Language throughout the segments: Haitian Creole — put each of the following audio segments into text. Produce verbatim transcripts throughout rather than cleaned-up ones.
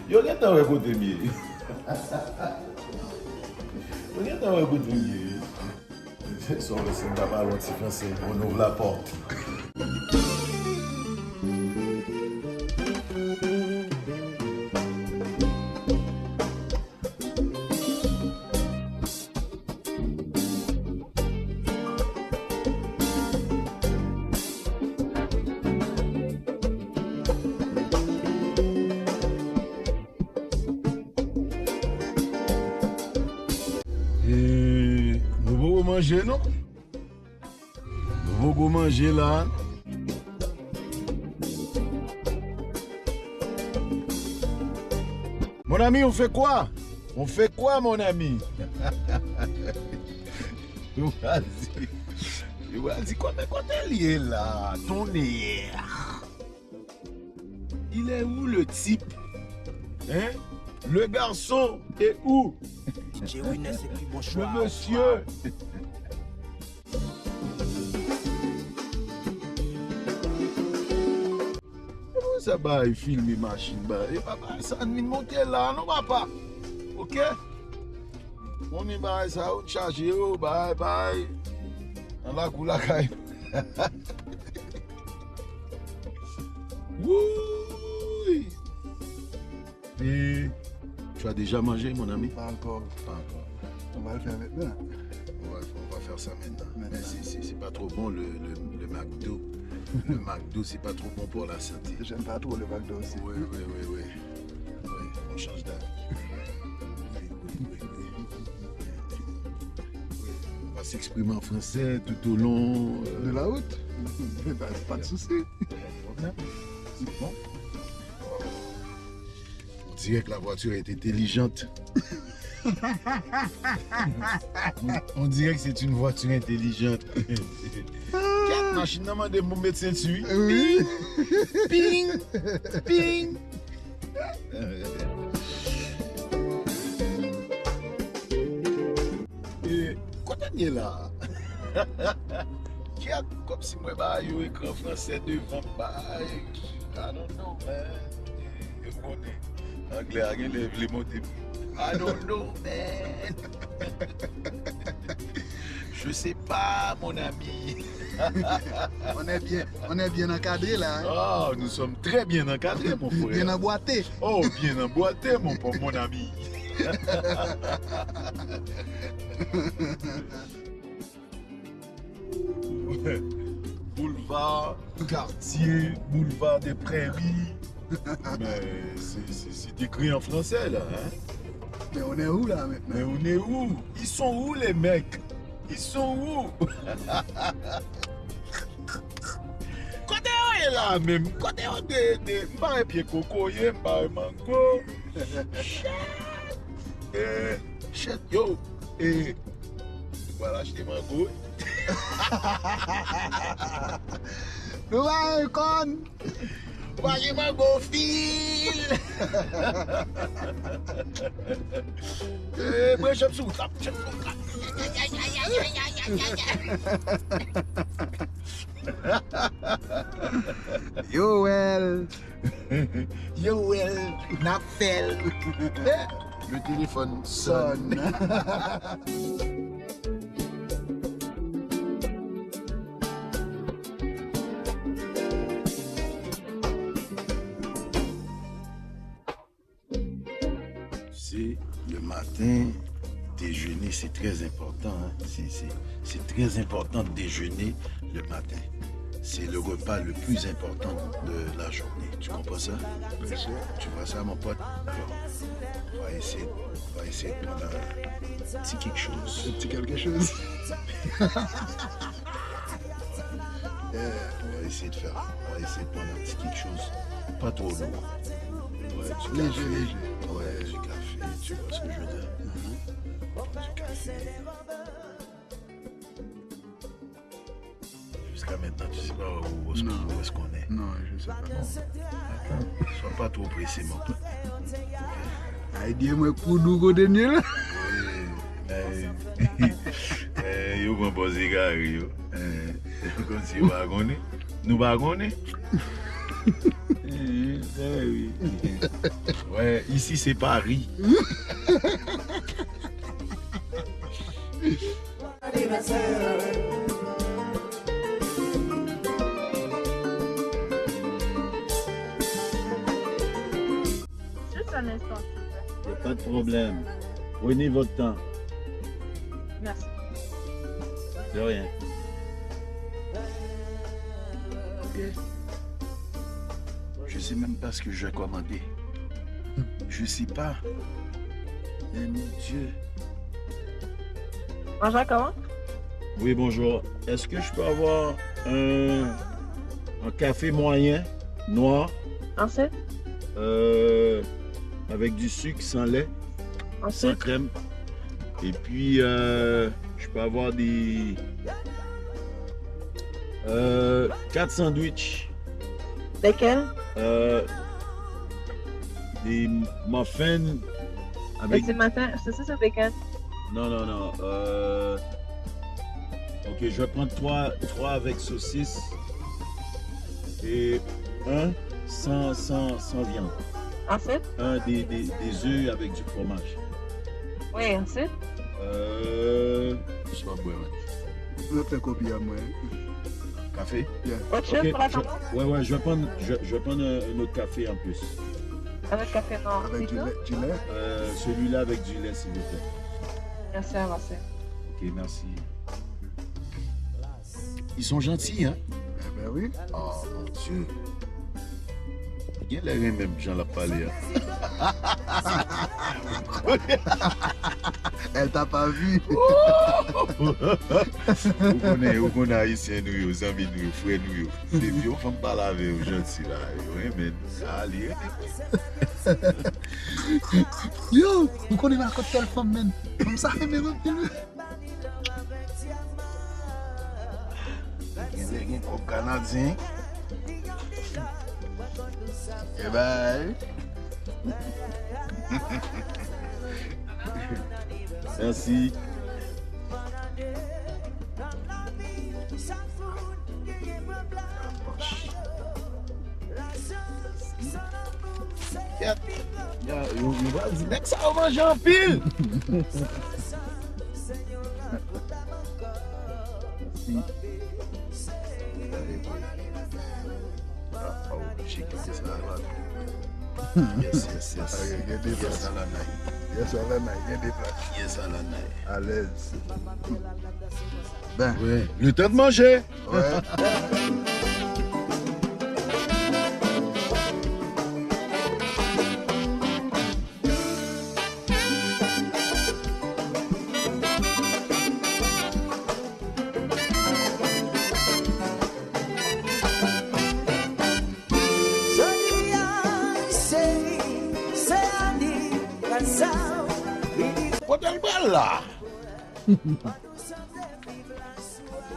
Yo gentan wè kote m ye. Yo gentan wè kote m ye. Sa w wè, si m ta pale yon ti franse, on ouvre la porte. E, nou poko manje, non? Nou poko manje la. Mon ami, on fait quoi? On fait quoi, mon ami? Ou pral di, ou pral di, kote, kote l ye la? Tonnerre! Il est où le type? Hein? Le garçon est où? D J Winner, se pi bon chwa. Le monsieur. Sa bay filme machin ba. E pa bay sa ni monte la non, papa. Ok? Moun ni bay sa yo chaje yo, bay, bay. Nan lakou lakay. Wouy! Et tu as déjà mangé, mon ami? Pas encore. Pas encore. On va le faire maintenant. On va, on va faire ça maintenant. Maintenant. Mais c'est, c'est, c'est pas trop bon le, le, le McDo. Le McDo, c'est pas trop bon pour la santé. J'aime pas trop le McDo aussi. Oui, oui, oui, oui. Oui, on change d'avis. Oui, oui, oui, oui. Oui, on va s'exprimer en français tout au long, euh, de la route. Pas, pas de souci. Pas de problème. C'est bon. On dirait que la voiture est intelligente. On, on dirait que c'est une voiture intelligente. Kèt, machin nan mande m pou m met senti, wi. Wi. Ping, ping, ping. E, kote n ye la? Kèt, kòmsi mwen ba yo ekran franse devan m, ba, I don't know, man. E, yo konnen anglè a genlè vle monte m. I don't know, man. Je sais pas, mon ami. On est bien, on est bien encadré là, hein? Oh, nous sommes très bien encadrés, mon frère. Bien emboîté. Oh, bien emboîté, mon, mon ami. Boulevard, quartier, boulevard des Prairies. Mais c'est, c'est, c'est écrit en français, là, hein? Mais on est où, là, maintenant? Mais on est où? Ils sont où, les mecs? Ils sont où? Kote yo ye la menm? Kote yo de, de, m pa wè pye kokoye, m pa wè mango. Shit. Eh, shit, yo. Eh, m pral achte mango, wi. Nou pa gen kòn. Ou pa gen mango, fil. Eh, mwen, chèf sou, chèf sou. Yo, well. Yo, well, n ap fè l. Le téléphone sonne. Tu sais, le matin, déjeuner, c'est très important, hein. C'est, c'est, c'est très important de déjeuner le matin. C'est le repas le plus important de la journée. Tu comprends ça? Bien sûr. Tu vois ça, mon pote? Alors, on va essayer, on va essayer de prendre un petit quelque chose. Un petit quelque chose. Yeah. On va essayer de faire, on va essayer de prendre un petit quelque chose, pas trop lourd. Ouais, du café. Léger, léger. Ouais, du café, tu vois ce que je veux dire? Mhm. Du café. Jusqu'à maintenant, tu sais pas où, où est-ce qu'on est? Non, je sais pas. Bon, d'accord. Sois pas trop pressé, mon pote. Ok? Ay, di mwen kou dou kote n ye la. Eh, eh, yo pran pòz egare yo. Eh, kòmsi yo pa konnen. Nou pa konnen. Eh, eh, wi. Ouais, ici c'est Paris. Juste un instant, s'il vous plaît. Y a pas de problème. Prenez votre temps. Merci. De rien. Ok. Je sais même pas ce que je vais commander. Je sais pas. Mais mon Dieu. Bonjour, comment? Oui, bonjour. Est-ce que je peux avoir un, un café moyen, noir, Ensuite? euh, avec du sucre, sans lait, sans Ensuite? crème? Et puis, euh, je peux avoir des, euh, quatre sandwichs. Lesquels? Euh, des muffins avec... Petit matin, c'est ça, c'est bacon. Non, non, non. Euh, ok, je vais prendre trois, trois avec saucisse et un sans, sans, sans viande. Ensuite? Un des, des, des œufs avec du fromage. Oui, ensuite? Euh, je sais pas, ouais, ouais. Ou fè kopi a mwen. Café? Yeah. Autre chose Ok, pour la je, tendance? Ouais, ouais, je vais prendre, je, je vais prendre un, un autre café en plus. Un autre café noir, Avec du plutôt? lait, du lait? Euh, celui-là avec du lait, s'il vous plaît. Merci, avancez. Ok, merci. Ils sont gentils, hein? Eh ben oui. Oh, mon Dieu. Gen lè renmen m jan l ap pale a. Elle t'a pas vu. Ou konnen, ou konnen ayisyen nou yo, zanmi nou yo, frè nou yo. Depi yon fanm pale avè yo, janti la, yo renmen. Sa li renmen. Yo, ou konnen nan kot tèl fanm, menn. Fanm sa renmen anpil, wi. Gen, gen, gen kòb Kanadyen. E bay. Mèsi. Kèt. Yo, yo, yo pral di, nèg sa yo manje anpil. Mèsi. Ah, ah, oblije kite sa la. Yes, yes, yes. Ok, gen de plas. Yes, alanay. Yes, alanay, gen de plas. Yes, alanay. Alèz. Ben. Wi, le tan de manje. Wè. Jodi a, cheri, se anivèsè w. Kote l pral la?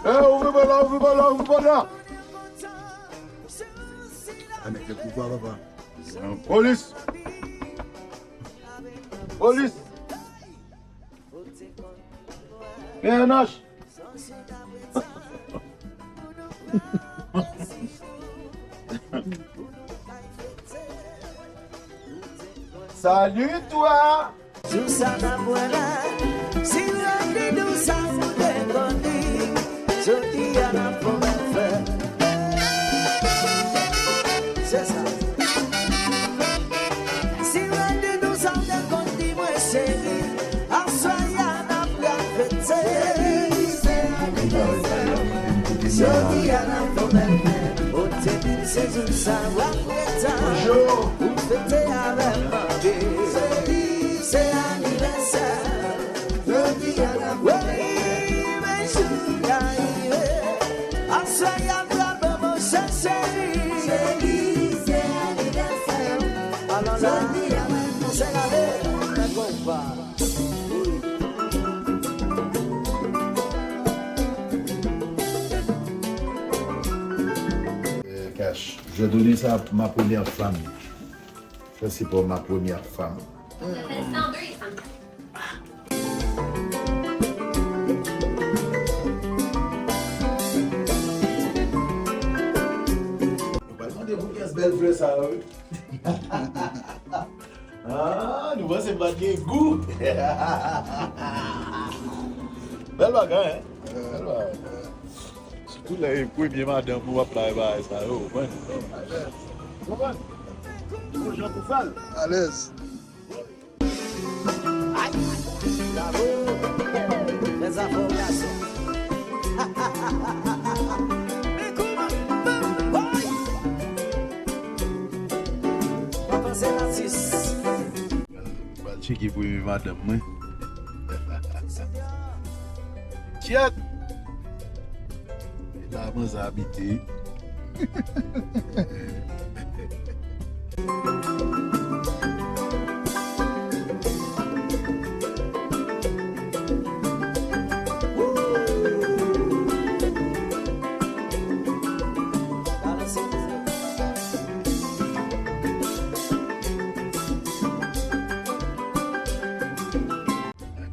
Eh, ouvri pòt la, ouvri pòt la, ouvri pòt la. A nèg te kou pa, papa. Polis! Polis! P N H! Salut toi! Jou sa n ap wè la, si w ap di nou sa ou te konn li, jodi a n ap fè w bèl fè. Se sa. Si w ap di nou sa ou te konn di mwen cheri, aswè a n ap pral fete. Jodi a n ap fè w bèl fè, Bondye di se jou sa w ap rete. Ou fete avè m, baby. Se anivèsè. Jodi a n ap fè. Wi, men jou a rive. Aswè a n ap fè w bèl fè, cheri. Se anivèsè. Alò la, se gade, mwen konpa. Euh, Cash, je vais donner ça à ma première femme. Ça, c'est pour ma première femme. Nou pral mande pou Kiyès bèl flè sa yo, wi? Ah, nou panse m pa t gen gou. Bèl bagay, hein? Bèl bagay. Sitou lè e premye madanm ou ap bay bagay sa yo, ou konprann? Ou konprann? Bon jan pou fè l. Alèz. Ay, bravo. Fè zafè w, gason. Men kouman? Woy! Papa se latis. Pral tcheke premye madanm mwen. Kyèt! E la manzè abite.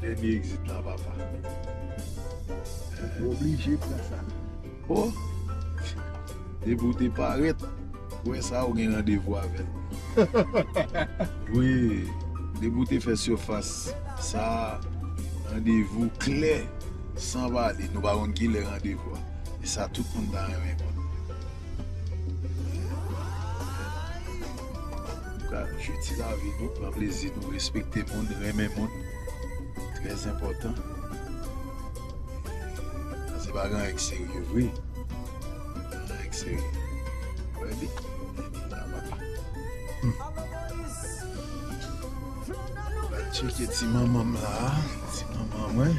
Dènye egzit la, papa. Ou oblije pran sa. Oh! Depi w te parèt, ou wè sa, ou gen randevou avè l. Wi, depi w te fè sifas sa, randevou klè, san pale, nou pa konn kilè randevou a. E sa tout moun ta renmen konn. Antouka, jodi lavi nou, pran plezi nou, respekte moun, renmen moun. Trè enpòtan. Paske pa gen anyen k serye vre. Pa gen anyen k serye. Wè li. Li la, papa. Hmm. Al tcheke ti manman m la. Ti manman mwen.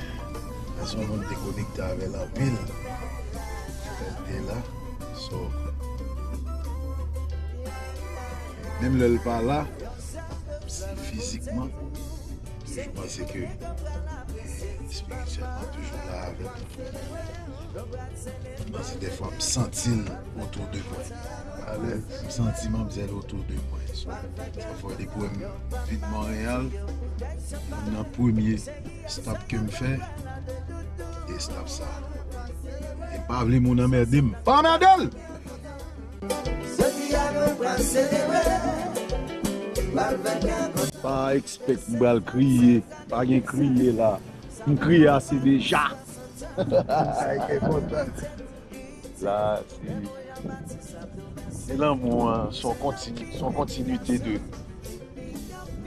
Paske yon moun te konekte avè l anpil. Lè l te la. So, menm lè l pa la, si fizikman, toujou panse ke, eh, espirityèlman toujou la avè m. M panse dèfwa m santi l otou de mwen. Alèz, m santi manmzèl otou de mwen. So, sa fè depi m vin Monreyal, youn nan premye stop ke m fè, e stop sa. E m pa vle moun anmède m. Pa anmède l! Jodi a nou pral selebre, pral fè kè kontan. Pa ekspèk m pral kriye, pa gen kriye la. M kriye ase deja. Ay, kè kontan. La, se, se lanmou an, se yon kontini-, se yon kontinite de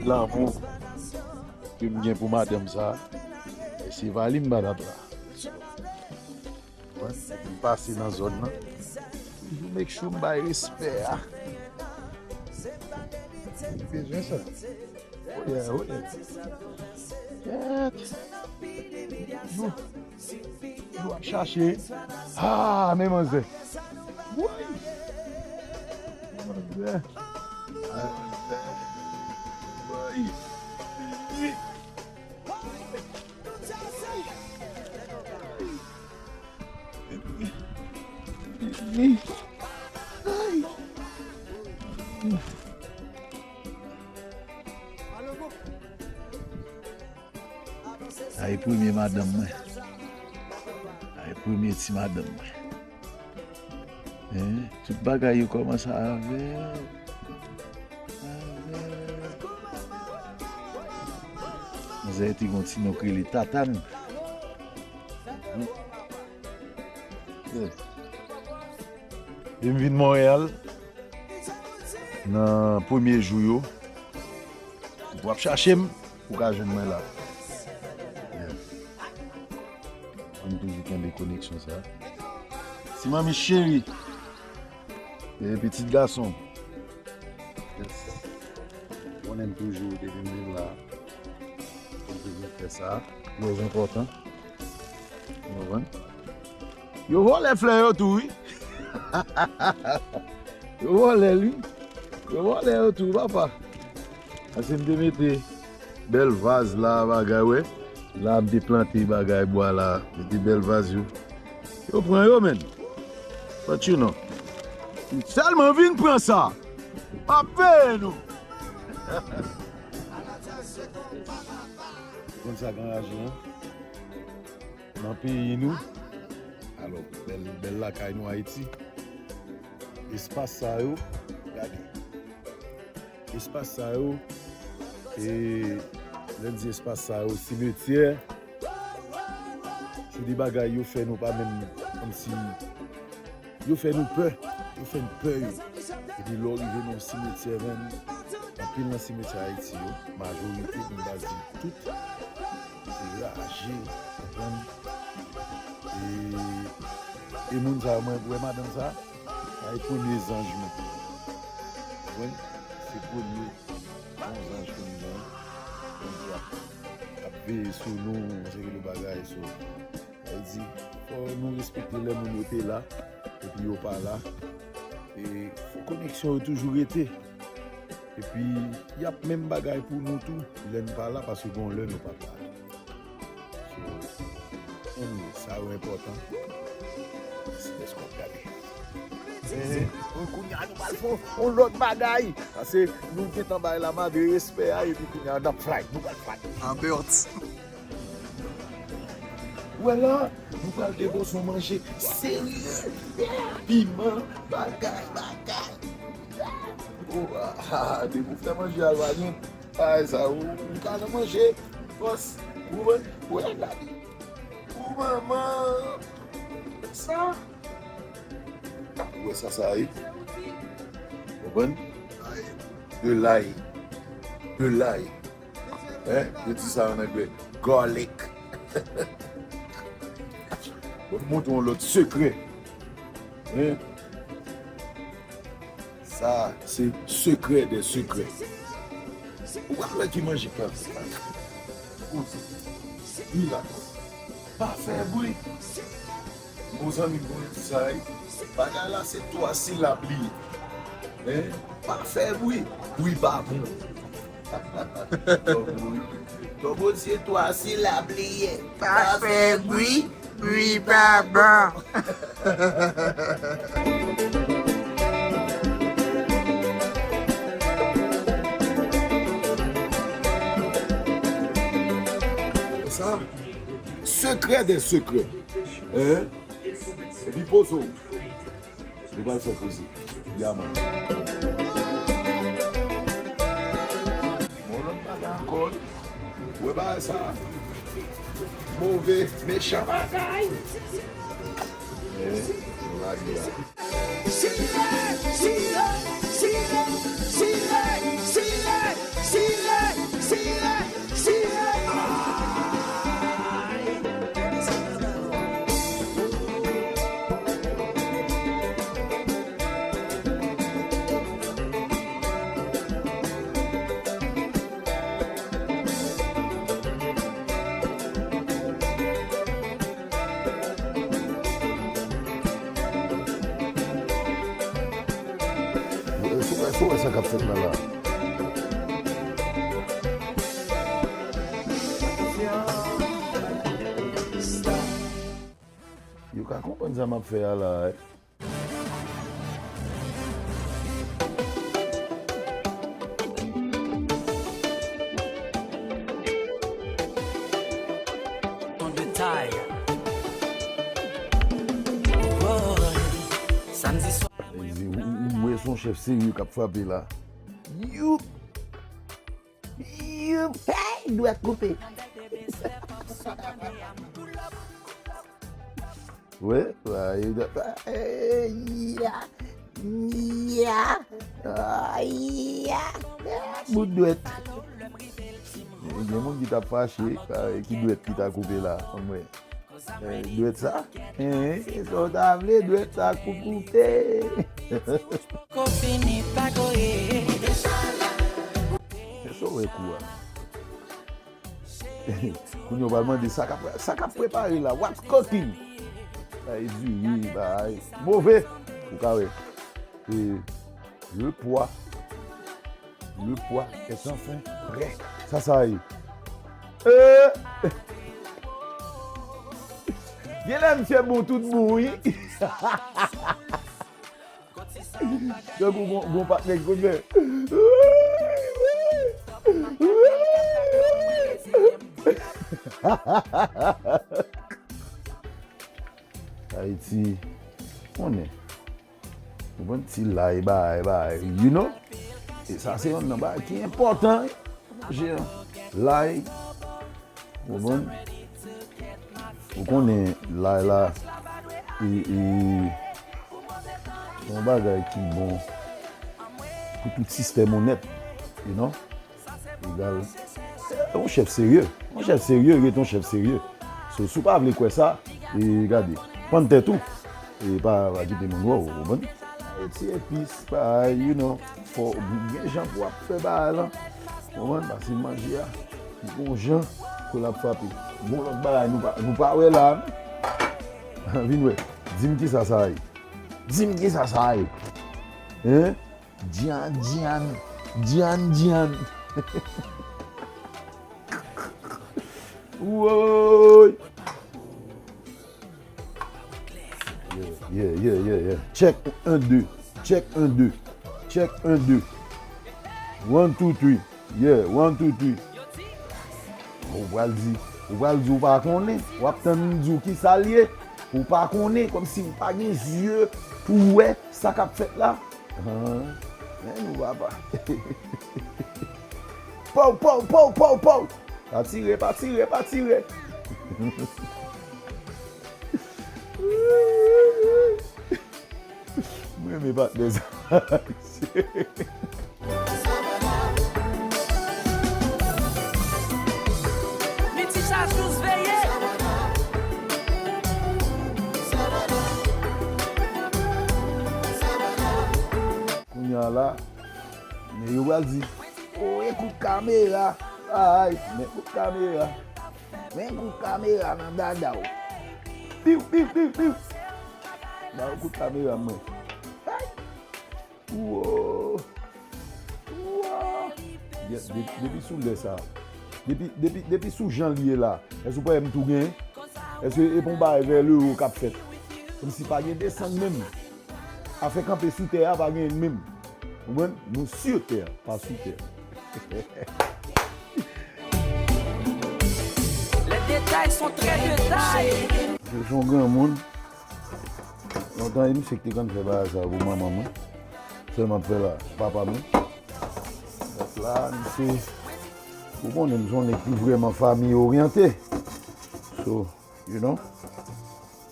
lanmou ke m gen pou madanm sa. E se Valim Badap la. Wè, depi m pase nan zòn nan, toujou make sure m bay respè a. Bezwen sa. Oye, oye. Kèt. Nou, nou ap chache. Ah, men manzè. Woy. Manzè. Manzè. Woy. Sa e premye madanm mwen. Sa e premye ti madanm mwen. Hein? Tout bagay yo kòmanse avè, avè. Manzè te gon ti non k rele Tatane. Depi m vin Monreyal, nan premye jou yo, w ap chache m, ou ka jwenn mwen la. Yeah. Ann toujou kenbe koneksyon sa. Ti manmi cheri. E pitit gason. Yes. Konnen m toujou depi m vin la. M toujou fè sa. Trè enpòtan. Ou konprann? Yo vòlè flè yo tou, wi. Yo vòlè l, wi. Yo vòlè yo tou, papa. Paske m te mete bèl vaz la, bagay, wè. La, m te plante bagay bwa la. Mete bèl vaz yo. Yo pran yo, menn. But you know. M sèlman vin pran sa. M ap peye nou. Konn sa k anraje, hein? Nan peyi nou. Alò, bèl, bèl lakay nou Ayiti. Espas sa yo, Gade. Espas sa yo, e, lè n di espas sa yo, simetyè, se de bagay yo fè nou pa menm kòmsi, yo fè nou pè, yo fè n pè yo. Epi lè w rive nan yon simetyè menm, anpil nan simetyè Ayiti yo, majorite, m pa di tout, se raje, konprann? E, e moun sa yo, mwen wè madanm sa, sa e premye zanj mwen. Konprann? Se premye bon zanj ke m gen. Bondye ap, ap veye sou nou, yon seri de bagay. So, sa vle di, fò nou respekte lè moun yo te la, epi yo pa la. E fò koneksyon yo toujou rete. Epi, y ap menm bagay pou nou tou, lè n pa la, paske gon lè nou p ap la tou. So, anyway, sa yo enpòtan. Mèsi dèske w ap gade. Bon, kounye a nou pral fè yon lòt bagay. Paske nou gentan bay la mande respè a, epi kounye a n ap fly. Nou pral fly. Albert. Wè la, nou pral degouste yon manje serye. Piman, bagay, bagay. Oh, ah, ah, depi w fè manje a, l pa gen. Ay, sa, ou, ou ka nan manje, fòs, ou wè, wè, gade. Ou manman, sa. Ou wè sa, sa ye? Konprann? Ay, de lay. De lay. Hein? Yo di sa an anglè. Garlic. Bon, m montre yon lòt sekrè. Hein? Sa, se sekrè dè sekrè. Ou pa wè ki manje k ap fèt la. Poze. Rilaks. Pa fè bri. Bon zanmi m, bon, di sa, wi. Bagay la, se twa silab li ye. Hein? Pa fè bri. Bri pa bon. Tòbo, tòbo, se twa silab li ye. Pa fè bri. Bri pa bon. Sa, sekrè dè sekrè. Hein? Epi poze w. Nou pral fè koze. Yaman. Yon lòt bagay ankò. Wè bagay sa. Move, mechan bagay. Eh, nou lage la. Sire, sire, sire, sire, sire, sire, sire, sire. Èske w wè sa k ap fèt la la? Yo ka konprann sa m ap fè a la, eh. Samdi swa. Ou, ou, ou wè se yon chèf serye k ap frape la. Youp! Youp! Hey, dwèt koupe. Wi, wi, e, e, ya, ya, a, ya, bout dwèt. Gen moun ki t ap fache, ki dwèt ki ta koupe la, anmwey. Eh, dwèt sa? Eh, sa w ta vle, dwèt sa pou koupe. Ko fini pa koye. Èske w wè kou a? Kounye a w pral mande sa k ap, sa k ap prepare la. What's cooking? Bay diri, bay move. Ou ka wè. E, le pois. Le pois est enfin prêt. Sa, sa ye. Eh! Genlè misye bon tout bon, wi. Tankou gon, gon patnè ki konn fè. Ayiti, konnen. Konprann? Ti lay, bagay, bagay, you know? E sa se youn nan bagay ki enpòtan, wi. Manje an, lay, ou konprann? Ou konnen lay la, e, e, se yon bagay ki bon pou tout sistèm ou nèt, you know? Egal. Se yon chèf serye. Yon chèf serye rete yon chèf serye. So, si w pa vle kwè sa, e gade, pann tèt ou. E pa, pa kite moun wè w, ou konprann? E ti epis, bagay, you know, fò gen jan pou w ap fè bagay lan. Ou konprann? Paske manje a, li gon jan pou l ap frape. Gon lòt bagay nou pa, nou pa wè la, non? Vin wè. Di m kisa sa ye. Di m kisa sa ye. Hein? Dyan, dyan, dyan, dyan. Woy! Yeah, yeah, yeah, yeah, yeah. Check, un, deux. Check, un, deux. Check, un, deux. One, two, three. Yeah, one, two, three. Ou pral di, ou pral di ou pa konnen. W ap tann m di w kisa l ye. Ou pa konnen, kòmsi ou pa gen zye pou wè sa k ap fèt la. Ah, men nou papa. Pow, pow, pow, pow, pow. Pa tire, pa tire, pa tire. M renmen patnè sa. Miti Chachous veye. Kounye a la, men yo pral di, o, ekout kamera. Ay, men ekout kamera. Men kout kamera nan dada w. Piw, piw, piw, piw. Ba yo kout kamera mwen. Ay. Wo. Wo. Yes, de- depi sou lè sa. Depi, depi, depi sou jan l ye la. Èske w pa wè m tou gen? Èske e pa yon bagay vè le wo k ap fèt? Kòmsi pa gen desann menm. Afè kanpe sou tè a pa gen menm. Ou konprann? Nou sur terre, pas sous terre. Les détails sont très détails. Se yon granmoun. Lontan, e misye ki te konn fè bagay sa pou manman mwen. Sèlman ap fè la, papa mwen. Donk la, misye, ou konnen, m se yon nèg ki vrèman fanmi oryante. So, you know,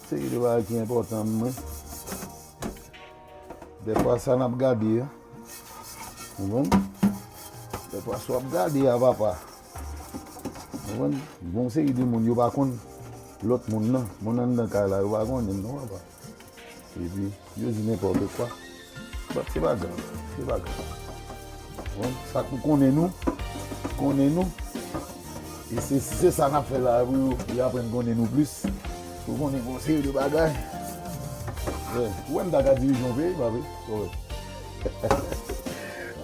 se de bagay ki enpòtan mwen. Dèfwa sa n ap gade a, ou konprann? Dèfwa sa w ap gade a, papa. Ou konprann? Gon seri de moun, yo pa konn lòt moun nan. Moun anndan kay la, yo pa konnen l non, papa. Epi, yo di nenpòt kwa. But se pa grav, se pa grav. Bon, sa k pou konnen nou, konnen nou. E se, se sa n ap fè la pou yo, yo aprann konnen nou plis. Pou konnen yon seri de bagay. Yeah. Ou wè m ta ka dirije yon peyi, pa vre?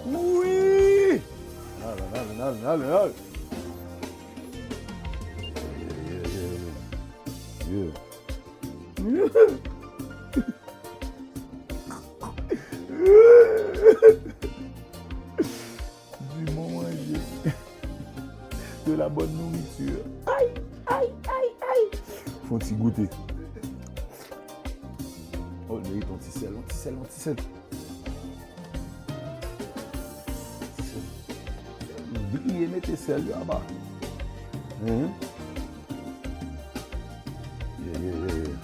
Wi! Nale, nale, nale, nale, nale. Yeah, yeah, yeah, yeah. Yeah. Du bon manje. De la bonne nourriture. Ay, ay, ay, ay. Fè yon ti goute. Oh, merite yon ti sèl, yon ti sèl, yon ti sèl. Bliye mete sèl yo apa. Hein? Yeah, yeah, yeah, yeah.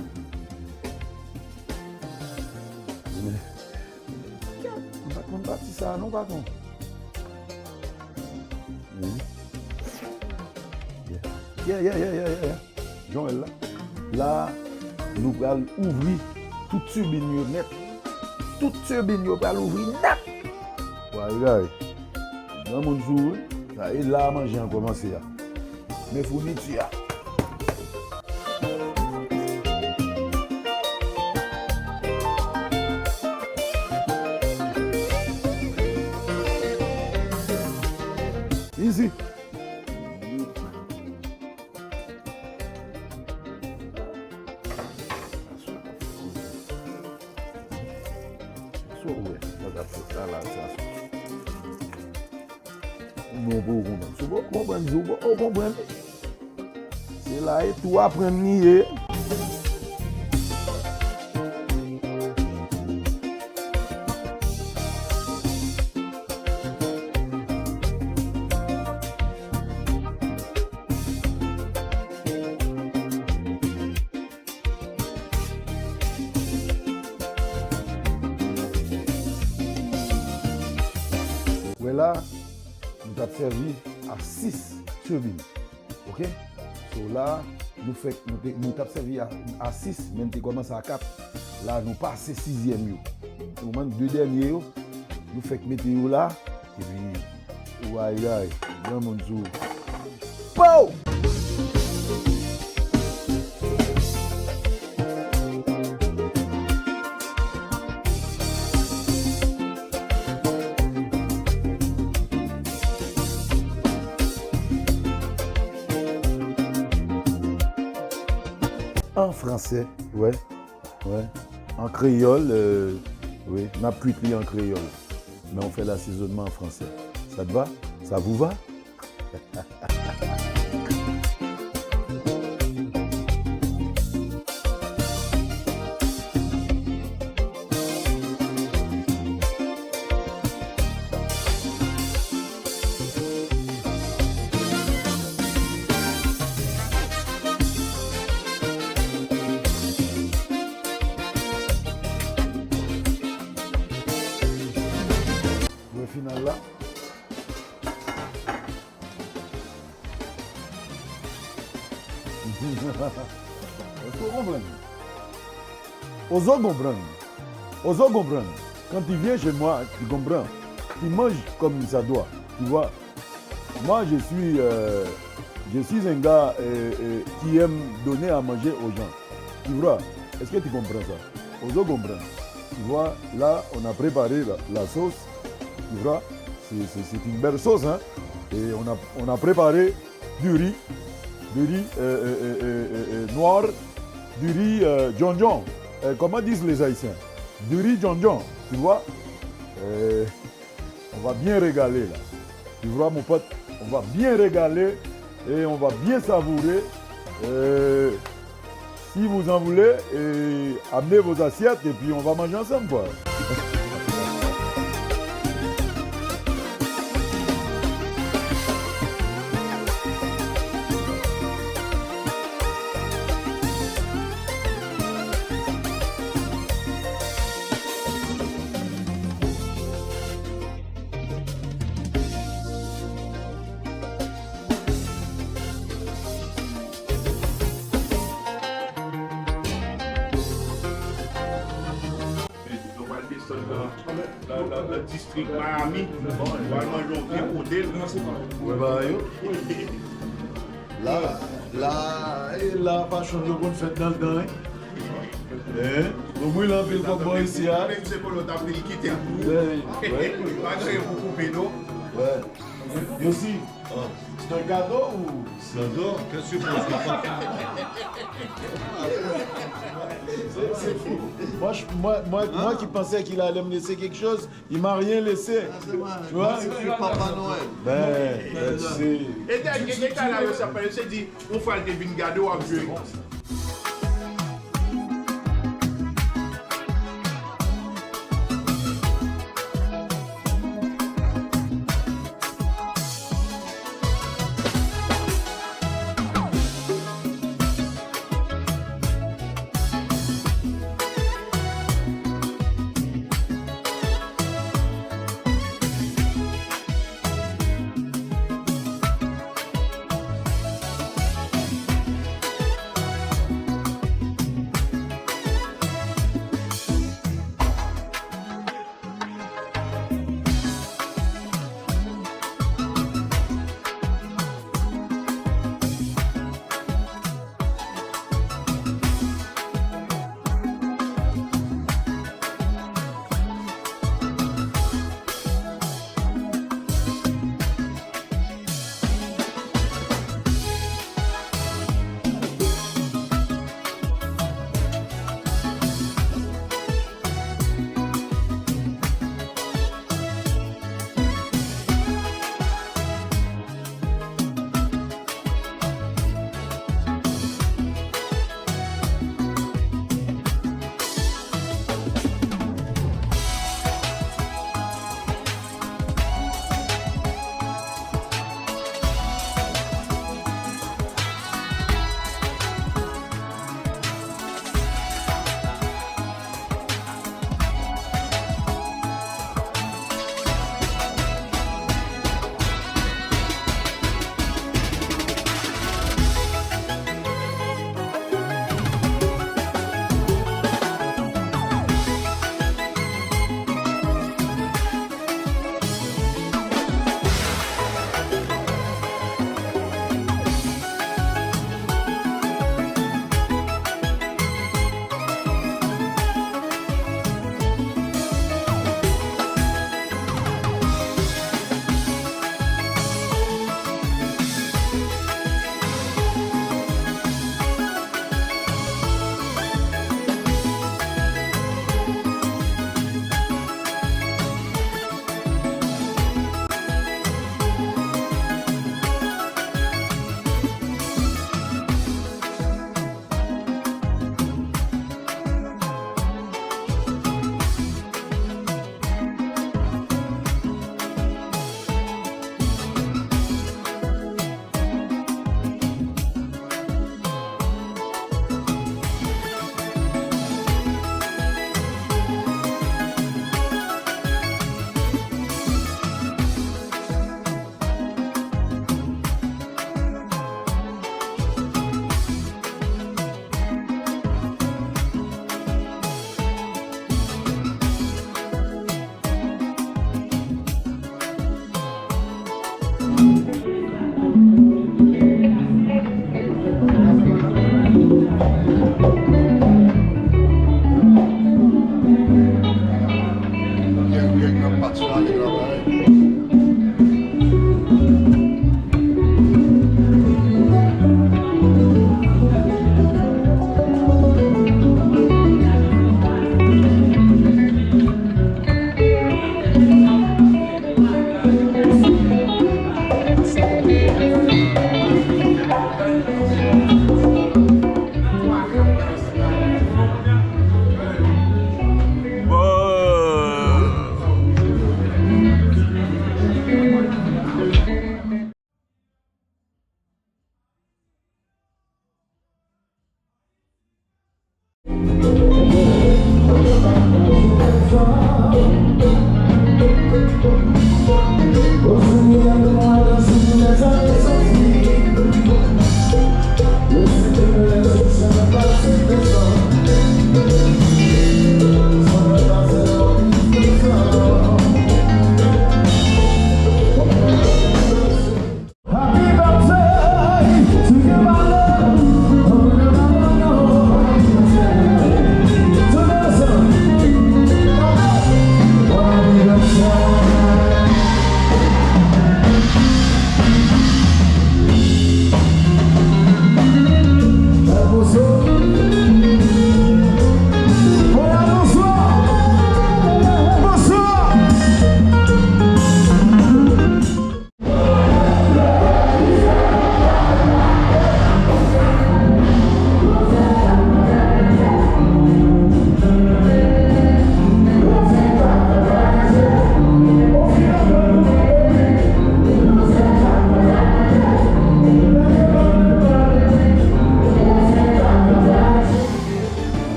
M pa t konn pati sa a non, patwon. Mhm. Yeah. Yeah, yeah, yeah, yeah, yeah, yeah. Jan w wè l la. La, nou pral ouvri tout tibin yo nèt. Tout tibin yo pral ouvri nèt. Wa, gade. Granmoun sou, wi. Sa, e la manje an kòmanse a. Men founiti a. Easy. Sa w wè, sa k ap fèt la, la, sa. Ou bon pou w konprann. Si w poko konprann, di w poko konprann. Se la e tou aprann li ye. La, nou t ap sèvi a sis turbine. Oke? So la, nou fèk, nou te, nou t ap sèvi a, a sis, men n te kòmanse a kat. La, nou pase sizyèm yo. Ou konprann? De dènye yo, nou fèk mete yo la. Epi, ou ayay, granmoun sou. Pow! An fransè, wè, wè. An kreyòl, euh, wi, n ap kwit li an kreyòl. Men on fè lasezonnman an fransè. Ça te va? Ça vous va? Mwen final la. Èske w konprann? Ozo konprann. Ozo konprann. Quand il vient chez moi, tu comprends. Il mange comme il se doit. Tu vois. Moi, je suis, euh, je suis un gars, euh, euh, qui aime donner à manger aux gens. Tu vois. Est-ce que tu comprends ça? Ozo konprann. Tu vois, là, on a préparé la, la sauce. Tu vois, c'est, c'est, c'est une belle sauce, hein. Et on a, on a préparé du riz, du riz, euh, euh, euh, euh, euh, euh, noir, du riz, euh, djondjon. Euh, comment disent les Haïtiens? Du riz djondjon, tu vois. Euh, on va bien régaler là. Tu vois, mon pote, on va bien régaler et on va bien savourer. Euh, si vous en voulez, euh, amenez vos assiettes et puis on va manger ensemble, quoi. Nou pral desann nan, nan, nan, nan distrik Miami. Nou pral manje yon vye kote. Wè bagay yo. La, la, e la, fashion yo konn fèt nan letan, wi. Hein? Nou brule anpil kòk bò isi a. Menm se kolo t ap vin kite l pou ou. Wè, wè. Pa gen anyen pou koupe, non. Wè. Yosi, c'est un cadeau ou? J'adore, qu'est-ce que tu penses? C'est, c'est fou. Moi, je, moi, moi, moi qui pensais qu'il allait me laisser quelque chose, il m'a rien laissé. Tu vois? C'est Papa Noël. Ben, ben, c'est... E dènye, e dènye la, yo sa fè, yo se di, yon fwa l te vin gade w ap jwe.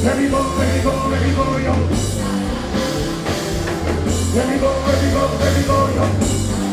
Let me go, let me go, let me go, yo. Let me go, let me go, let me go, yo.